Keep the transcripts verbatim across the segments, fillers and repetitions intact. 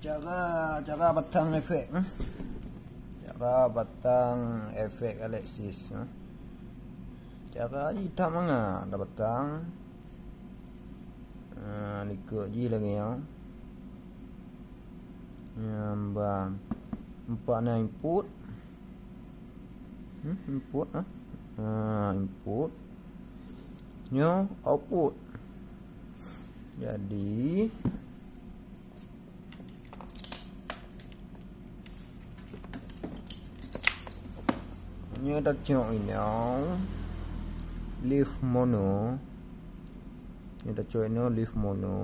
Cara, cara batang efek, eh? Cara batang efek Alexis, eh? Cara jih that mangat dah batang. Ha, likot jih lagèe nyoe. Nyan ban empat na input. Hmm, input, ah. Ha, input. Nyoe output. Jadi, nyoe tacok inoe, leaf mono. Nyoe tacok inoe, leaf mono.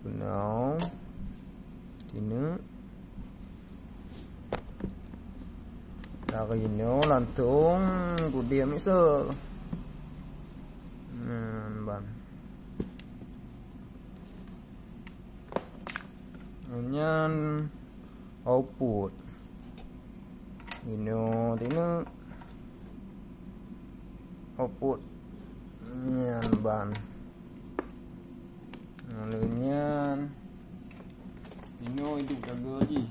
Keunoe. Tineuk. Dari nyoe lantong kudeh mixer. Nyan ban. Nyan output. Inoe tineuk. Output. Nyan ban. Lheueh nyan, inoe iduek jaga jih.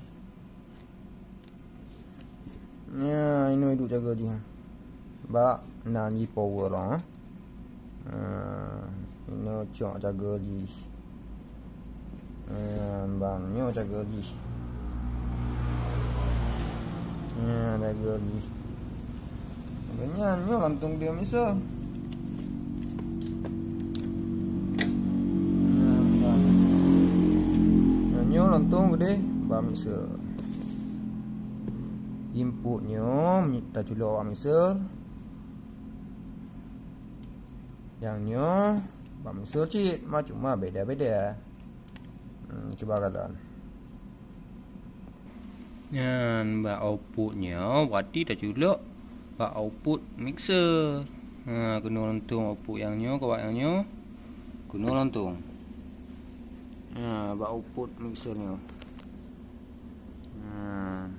Nyan, inoe iduek jaga jih. Bak nan jih power lom, eh. Ha, inoe cok jaga jih. Nyan ban, nyoe jaga jih. Nyan jaga jih. Nyan nyoe lantong dia mixer. Nyan ban. Nyan nyoe lantong keudeh bak mixer. Input nyoe taculok bak mixer. Nyang nyoe bak mixer cit, ma cuma beda-beda. Hmm, cuba kalon. Nyan bak output nyoe, berarti taculok bak output mixer. Ha, keunoe lantong output nyang nyoe, keu bak nyang nyoe. Keunoe lantong. Ha, bak output mixer nyoe. Ha.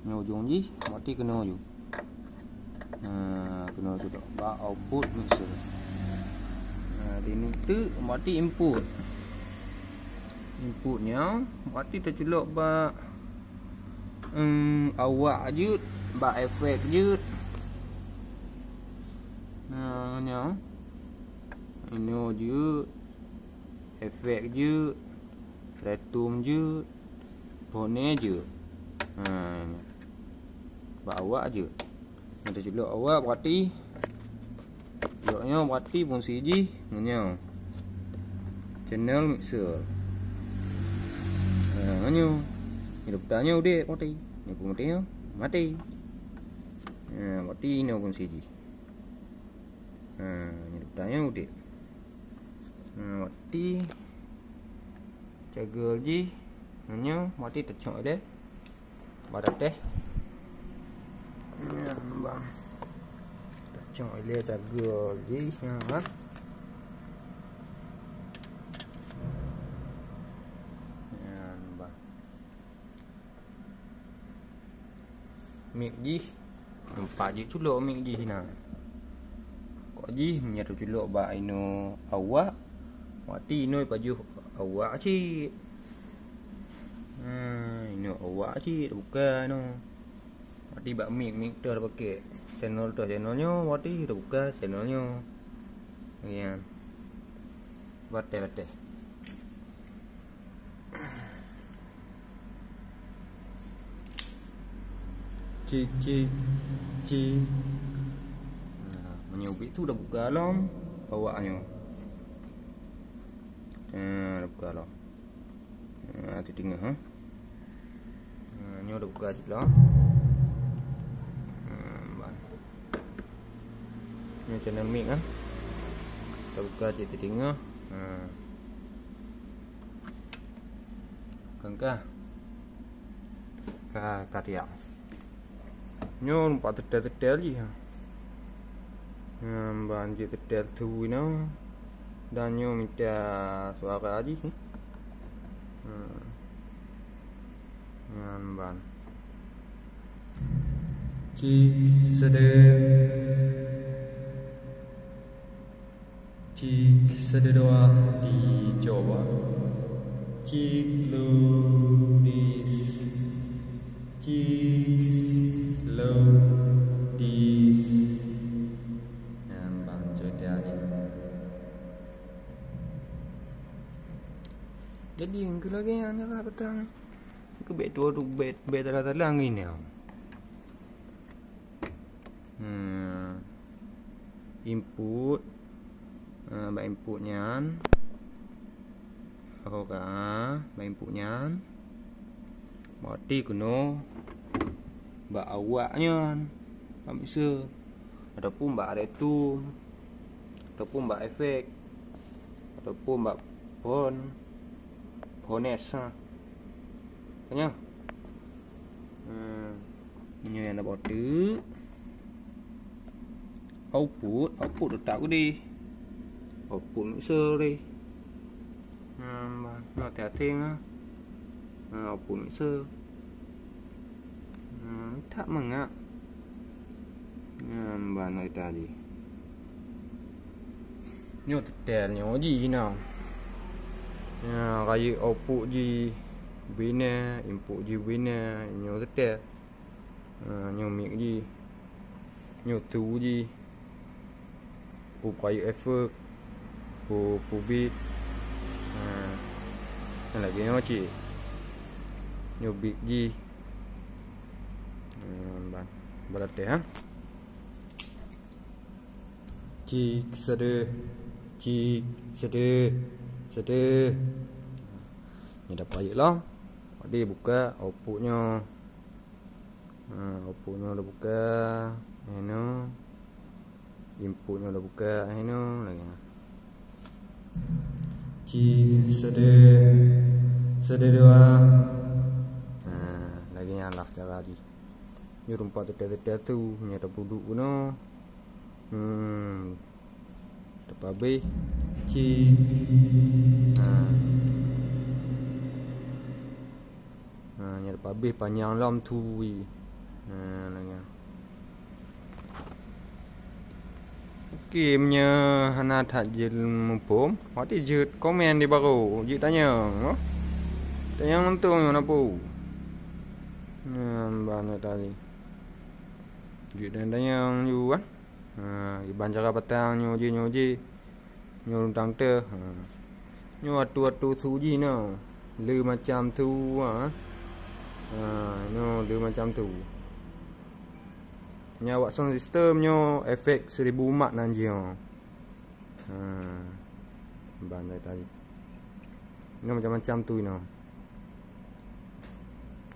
Nyoe ujong jih, berarti keunoe ju. Ha, keunoe ju tok. Bak output mixer. Ha, di niteuk berarti input. Input nyoe berarti taculok bak, em, awak jeuet, bak efek jeuet. Ha, nyoe. Inoe jeuet. Efek jeuet, retum jeuet, bone jeuet. Ha, nyoe. Bak awak jeuet. Nyan taculok awak berarti, culok nyoe berarti fungsi jih ngon nyoe. Channel mixer. Ha, ngon nyoe. Nyoe daptar nyoe udép berarti. Nyoe peumaté nyoe maté. Ha, berarti inoe fungsi jih. Ha, nyoe daptar nyoe udép. Ha, berarti cagol jih nyoe, berarti tacok ilèe bak ateueh. Nyan ban. Tacok ilèe cagol jih, nyan ban. Nyan ban. Mic jih, empat jeuet culok mic jih na. Kok jih meunyo teuculok bak inoe awak, berarti inoe pajoh awak cit. Ha, inoe awak cit, bukan inoe. Berarti bak mic, mic toh tapakè. Channel toh channel nyoe, berarti tabuka channel nyoe. Nyan. Batèe-batèe. Cik, cik, cik. Nah, meunyoe ubit tu dah buka lom awak nyoe. Nah, dah buka lom. Nah, tu teungoh, ha. Nah, nyoe dah buka cit lom. Nah, ban. Nyoe channel mic, ha. Dah buka cit tu teungoh. Nah. Kan ka. Ka, ka tiap. Nyoe nampak teutel-teutel jih. Nyan ban jih teutel tu inoe. Dan nyoe mita suara jih. Hmm. Nyan ban. Cik sedang. Cik, satu dua, dicoba. Cik, low, dis. Cik, low, dis. Nyan bang cerita ni. Jadi, engkau lagi yang nyerah petang. Engkau bet dua tu, bet, bet tala-tala angin ni. Hmm. Input. Ah, bak input nyan. Oh, ka, ah, bak input nyan. Berarti kena bak awak nyan. Bak mixer. Ataupun bak retum. Ataupun bak efek. Ataupun bak phon. Phones, ha. Tanya. Hmm. Nyoe nyang dapat tu. Output, output tetap gede. Output mixer deh. Hmm, bah, hati-hati ngah. Ha, output mixer. Hmm, tak mengak. Hmm, ban tadi. Nyoe tetel nyoe ji na. Ya, rayeuk output ji bina, input ji bina, nyoe tetel. Ha, nyoe mic ji. Nyoe tu ji. Pu kayu efek. Pu, pu beat. Ha. Nyan lagèe nyoe cit. Nyoe beat ji. Ha, ban. Balateh, ha. Cik, satu. Cik, satu. Satu. Nyoe dah payet lah. Jadi buka output nyoe. Ha, output nyoe dah buka. Eno. Input nyoe dah buka. Eno lagi. Cik, satu. Satu, dua. Ha, lagi nyan lah cara jih. Nyoe teumpat tetel-tetel tu, nyoe dah buduk keunoe. Hmm. Teupabeh. Cik. Ha. Ha, nyoe teupabeh panyang lom tu. Ha, lagèe nyan. Oke, meunyoe hana that jeuet muphom, watèe jeuet komen di baro, jeuet tanyong, oh. Tanyong mantong nyoe na peue. Nyan ban tadi. Jeuet tanyong ju kan. Ha, iban cara batang nyoe ji, nyoe ji. Nyoe luntang teuh. Ha. Nyoe atu-atu su ji nyoe. Le macam su, ha. Ha, nyoe le macam su. Nyoe awak sound system nyoe efek seribu umat nan jih nyoe. Ha. Ban tadi. Nyoe macam-macam tu nyoe.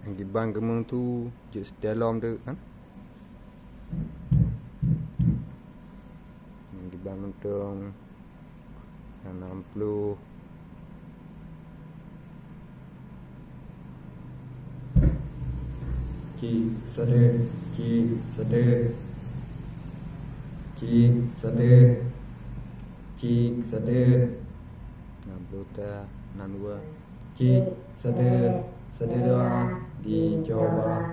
Nyang kiban keumeung tu jeuet seutée lom teuk kan. Nyang kiban mantong nyang nam ploh. Cik, satu, cik, satu. Cik, satu. Cik, satu. Nam ploh ta, nam dua. Cik, satu, satu, dua, dicoba.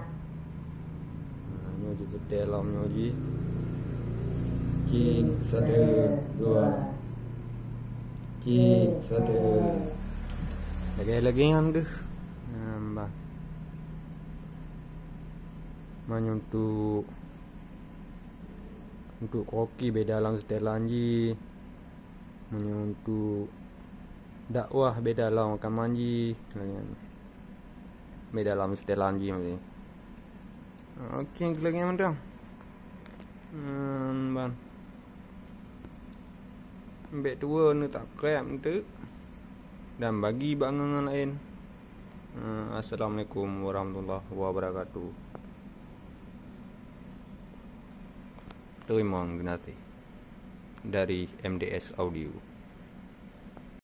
Ha, nyoe jeuet teuh lom nyoe ji. Cik, satu, dua. Cik, satu. Lagèe-lagèe nyan deuh. Nyan bah. Meunyoe untuk, untuk koki beda lom setelan ji. Meunyoe untuk dakwah beda lom rakaman ji, beda lom setelan ji maksudnya. Oke, lagèe nyan mantong. Hmm, ban. Bèk tuwo neusubscribe enteuk dan bagi bak ngon-ngon laén. Hmm, Assalamualaikum warahmatullahi wabarakatuh. Terima kasih dari M D S Audio.